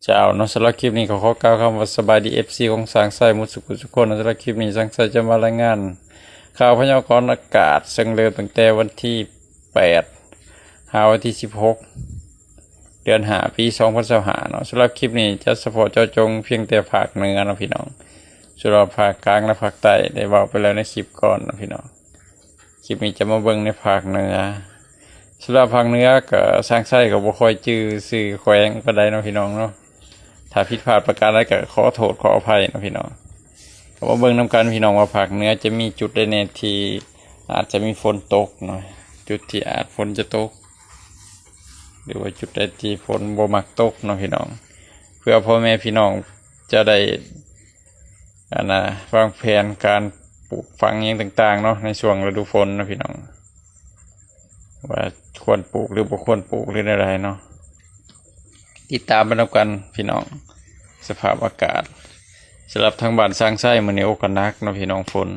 ເຈົ້າເນາະ, ສຳລັບຄລິບນີ້ກໍຂໍກ່າວຄຳວ່າສະບາຍດີ ເອັຟຊີ ຂອງຊ່າງໄຊໝົດສູ່ຜູ້ສູ່ຄົນເນາະ. ສຳລັບຄລິບນີ້ ຊ່າງໄຊຈະມາລາຍງານຂ່າວພະຍາກອນອາກາດເຊິ່ງເລີ່ມຕັ້ງແຕ່ວັນທີແປດ ຫາວັນທີສິບຫົກ ເດືອນຫ້າ ປີສອງພັນຊາວຫ້າເນາະ. ສຳລັບຄລິບນີ້ຈະສະເພາະເຈາະຈົງພຽງແຕ່ພາກເໜືອເນາະພີ່ນ້ອງ, ສ່ວນວ່າພາກກາງ ແລະ ພາກໃຕ້ໄດ້ເວົ້າໄປແລ້ວໃນຄລິບກ່ອນເນາະພີ່ນ້ອງ. ຄລິບນີ້ຈະມາເບິ່ງໃນພາກເໜືອ. ສຳລັບພາກເໜືອກໍ ຊ່າງໄຊກໍບໍ່ຄ່ອຍຈື່ຊື່ແຂວງປານໃດເນາະພີ່ນ້ອງເນາະ, ຖ້າຜິດພາດປະການໃດກໍຂໍໂທດຂໍອະໄພເນາະພີ່ນ້ອງ. ກໍມາເບິ່ງນຳກັນພີ່ນ້ອງວ່າພາກເໜືອຈະມີຈຸດໃດແດ່ທີ່ອາດຈະມີຝົນຕົກເນາະ, ຈຸດທີ່ອາດຝົນຈະຕົກ ຫຼືວ່າຈຸດໃດທີ່ຝົນບໍ່ມັກຕົກເນາະພີ່ນ້ອງ, ເພື່ອພໍ່ແມ່ພີ່ນ້ອງຈະໄດ້ ອັນນ່າ ວາງແຜນການປູກຝັງຫຍັງຕ່າງໆເນາະ ໃນຊ່ວງລະດູຝົນເນາະພີ່ນ້ອງ, ວ່າຄວນປູກ ຫຼື ບໍ່ຄວນປູກ ຫຼື ແນວໃດເນາະ. ຕິດຕາມໄປນຳກັນພີ່ນ້ອງ. ສະພາບອາກາດສຳລັບທາງບ້ານຊ່າງໄຊມື້ນີ້ ໂອ້ ກໍໜັກເນາະພີ່ນ້ອງ, ຝົນ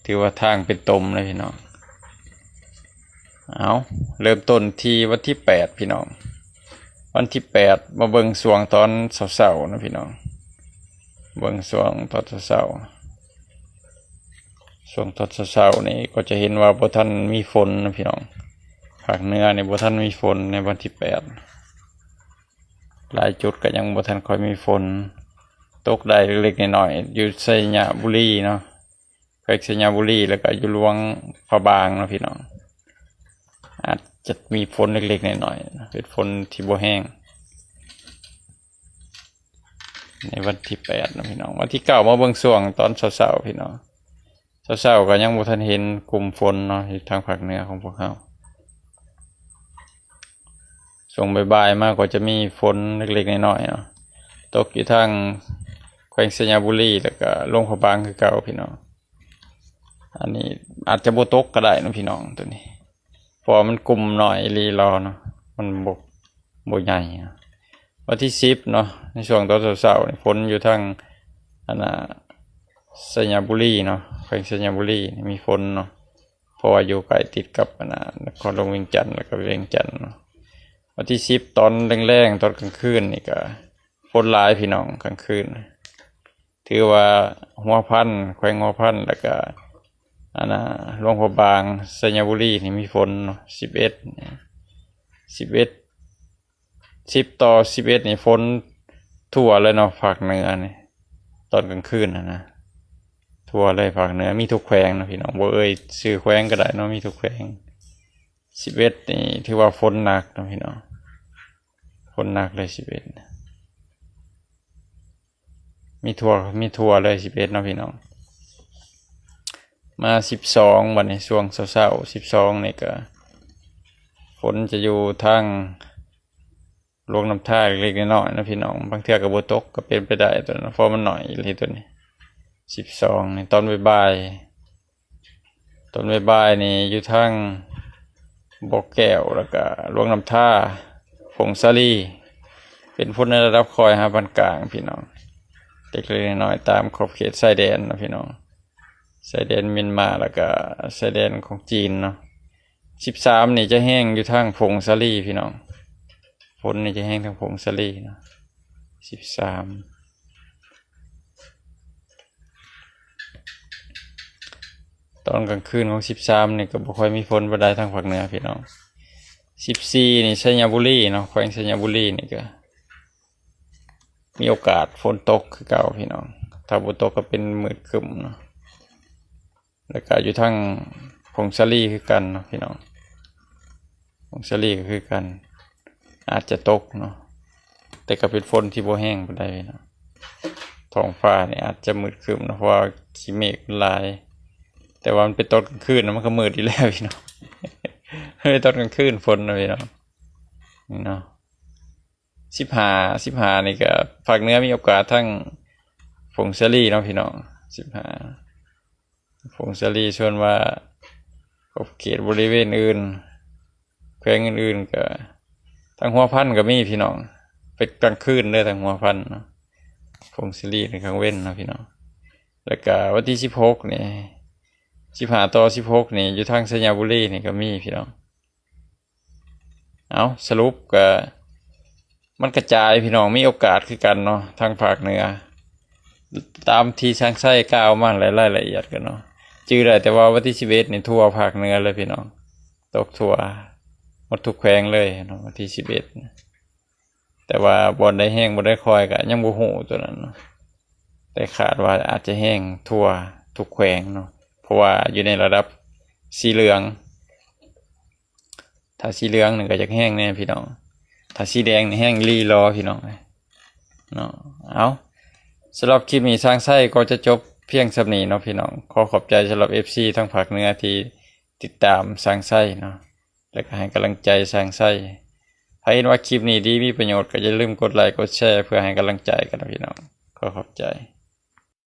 ຖືວ່າທາງເປັນຕົມເລີຍພີ່ນ້ອງ. ເອົາ ເລີ່ມຕົ້ນທີ່ວັນທີແປດພີ່ນ້ອງ, ວັນທີແປດ ມາເບິ່ງຊ່ວງຕອນເຊົ້າໆເນາະພີ່ນ້ອງ. ເບິ່ງຊ່ວງຕອນເຊົ້າໆ ຊ່ວງຕອນເຊົ້າໆນີ້ກໍຈະເຫັນວ່າບໍ່ທັນມີຝົນເນາະພີ່ນ້ອງ. ພາກເໜືອນີ້ບໍ່ທັນມີຝົນໃນວັນທີແປດ, ຫຼາຍຈຸດກໍຍັງບໍ່ທັນຄ່ອຍມີຝົນ, ຕົກໄດ້ເລັກໆນ້ອຍໆ ຢູ່ໄຊຍະບູລີເນາະ, ແຂວງໄຊຍະບູລີ ແລ້ວກໍຢູ່ຫຼວງພະບາງເນາະພີ່ນ້ອງ. ອາດຈະມີຝົນເລັກໆນ້ອຍໆ ເປັນຝົນທີ່ບໍ່ແຮງ ໃນວັນທີແປດເນາະພີ່ນ້ອງ. ວັນທີເກົ້າ ມາເບິ່ງຊ່ວງຕອນເຊົ້າໆພີ່ນ້ອງ, ເຊົ້າໆກໍຍັງບໍ່ທັນເຫັນກຸ່ມຝົນເນາະ ຢູ່ທາງພາກເໜືອຂອງພວກເຮົາ. ຊ່ວງບ່າຍໆມາກໍຈະມີຝົນເລັກໆນ້ອຍໆເນາະ, ຕົກຢູ່ທາງແຂວງໄຊຍະບູລີ ແລ້ວກໍຫຼວງພະບາງຄືເກົ່າພີ່ນ້ອງ. ອັນນີ້ອາດຈະບໍ່ຕົກກໍໄດ້ເນາະພີ່ນ້ອງ ໂຕນີ້, ເພາະວ່າມັນກຸ່ມນ້ອຍອີ່ຫຼີລາວເນາະ, ມັນບໍ່ ບໍ່ໃຫຍ່ເນາະ. ວັນທີສິບເນາະ ໃນຊ່ວງຕອນເຊົ້າໆນີ້ ຝົນຢູ່ທາງ ອັນນ່າ ໄຊຍະບູລີເນາະ, ແຂວງໄຊຍະບູລີມີຝົນເນາະ, ເພາະວ່າຢູ່ໃກ້ຕິດກັບ ອັນນ່າ ນະຄອນຫຼວງວຽງຈັນ ແລ້ວກໍວຽງຈັນເນາະ. ວັນທີສິບ ຕອນແລງໆ ຕອນກາງຄືນນີ້ກໍຝົນຫຼາຍພີ່ນ້ອງ, ກາງຄືນ ຖືວ່າຫົວພັນ ແຂວງຫົວພັນ ແລ້ວກະ ອັນນ່າ ຫຼວງພະບາງ ໄຊຍະບູລີນີ້ມີຝົນເນາະ. ສິບເອັດ ສິບເອັດ ສິບຕໍ່ສິບເອັດນີ້ຝົນທົ່ວເລີຍເນາະ ພາກເໜືອນີ້ ຕອນກາງຄືນຫັ້ນນະ, ທົ່ວເລີຍພາກເໜືອ ມີທຸກແຂວງເນາະພີ່ນ້ອງ, ບໍ່ເອີ່ຍຊື່ແຂວງກໍໄດ້ເນາະ ມີທຸກແຂວງ. ສິບເອັດນີ້ຖືວ່າຝົນໜັກເນາະພີ່ນ້ອງ, ຝົນໜັກເລີຍ ສິບເອັດ ມີທົ່ວ ມີທົ່ວເລີຍ ສິບເອັດ ເນາະພີ່ນ້ອງ. ມາ ສິບສອງ ບັດນີ້ ຊ່ວງເຊົ້າໆ ສິບສອງ ນີ້ກະຝົນຈະຢູ່ທາງຫຼວງນ້ຳທາເລັກໆນ້ອຍໆເນາະພີ່ນ້ອງ, ບາງເທື່ອກໍບໍ່ຕົກກໍເປັນໄປໄດ້ໂຕນັ້ນ ເພາະມັນໜ້ອຍອີ່ຫຼີໂຕນີ້. ສິບສອງ ນີ້ຕອນບ່າຍໆ ຕອນບ່າຍໆນີ້ຢູ່ທາງບໍ່ແກ້ວ ແລ້ວກະຫຼວງນ້ຳທາ, ຜົ້ງສາລີ ເປັນຝົນໃນລະດັບຄ່ອຍຫາປານກາງພີ່ນ້ອງ, ເລັກໆນ້ອຍໆຕາມຂອບເຂດຊາຍແດນເນາະພີ່ນ້ອງ, ຊາຍແດນມຽນມາ ແລ້ວກະຊາຍແດນຂອງຈີນເນາະ. ສິບສາມ ນີ້ຈະແຮງຢູ່ທາງຜົ້ງສາລີພີ່ນ້ອງ, ຝົນນີ້ຈະແຮງທາງຜົ້ງສາລີເນາະ ສິບສາມ. ຕອນກາງຄືນຂອງສິບສາມນີ້ກໍບໍ່ຄ່ອຍມີຝົນປານໃດທາງພາກເໜືອພີ່ນ້ອງ. ສິບສີ່ ນີ້ໄຊຍະບູລີເນາະ, ແຂວງໄຊຍະບູລີນີ້ກໍມີໂອກາດຝົນຕົກຄືເກົ່າພີ່ນ້ອງ, ຖ້າບໍ່ຕົກກໍເປັນມືດຄຶ້ມເນາະ. ແລ້ວກໍຢູ່ທາງຜົ້ງສາລີຄືກັນເນາະພີ່ນ້ອງ, ຜົ້ງສາລີກໍຄືກັນ ອາດຈະຕົກເນາະ, ແຕ່ກໍເປັນຝົນທີ່ບໍ່ແຮງປານໃດເນາະ. ທ້ອງຟ້ານີ້ອາດຈະມືດຄຶ້ມເນາະ ເພາະວ່າຂີ້ເມກມັນຫຼາຍ, ແຕ່ວ່າມັນເປັນຕອນກາງຄືນນະ ມັນກໍມືດຢູ່ແລ້ວພີ່ນ້ອງ, ເປັນຕອນກາງຄືນຝົນນະພີ່ນ້ອງ. ນີ້ເນາະ ສິບຫ້າ ສິບຫ້າ ນີ້ກໍພາກເໜືອມີໂອກາດທາງຜົ້ງສາລີເນາະພີ່ນ້ອງ, ສິບຫ້າ ຜົ້ງສາລີ. ສ່ວນວ່າຂອບເຂດບໍລິເວນອື່ນ ແຂວງອື່ນໆ ກໍທາງຫົວພັນກໍມີພີ່ນ້ອງ, ເປັນກາງຄືນເດີທາງຫົວພັນເນາະ, ຜົ້ງສາລີໃນກາງເວັນເນາະພີ່ນ້ອງ. ແລ້ວກໍວັນທີສິບຫົກນີ້ ສິບຫ້າຕໍ່ສິບຫົກນີ້ ຢູ່ທາງໄຊຍະບູລີນີ້ກໍມີພີ່ນ້ອງ. ເອົາ ສະຫຼຸບກໍມ ມັນກະຈາຍພີ່ນ້ອງ ມີໂອກາດຄືກັນເນາະ ທາງພາກເໜືອ ຕາມທີ່ຊ່າງໄຊກ່າວມາໃນລາຍລະອຽດກັນເນາະ ຈື່ໄດ້ແຕ່ວ່າວັນທີສິບເອັດນີ້ທົ່ວພາກເໜືອເລີຍພີ່ນ້ອງ ຕົກທົ່ວໝົດທຸກແຂວງເລີຍເນາະ ວັນທີສິບເອັດ ແຕ່ວ່າບ່ອນໃດແຮງ ບ່ອນໃດຄ່ອຍກະຍັງບໍ່ຮູ້ໂຕນັ້ນເນາະ ແຕ່ຄາດວ່າອາດຈະແຮງທົ່ວທຸກແຂວງເນາະ ເພາະວ່າຢູ່ໃນລະດັບສີເຫຼືອງ ຖ້າສີເຫຼືອງນີ້ກະຢາກແຮງແນ່ພີ່ນ້ອງ ຖ້າສີແດງນີ້ແຮງອີ່ຫຼີເນາະພີ່ນ້ອງເນາະ. ເອົາ ສຳລັບຄລິບນີ້ຊ່າງໄຊກໍຈະຈົບພຽງສ່ຳນີ້ເນາະພີ່ນ້ອງ ຂໍຂອບໃຈສຳລັບເອັຟຊີທາງພາກເໜືອທີ່ຕິດຕາມຊ່າງໄຊເນາະ ແລະກະໃຫ້ກຳລັງໃຈຊ່າງໄຊ ຖ້າເຫັນວ່າຄລິບນີ້ດີມີປະໂຫຍດກໍຢ່າລືມກົດໄລກົດແຊເພື່ອໃຫ້ກຳລັງໃຈກັນເນາະພີ່ນ້ອງ ຂໍຂອບໃຈ.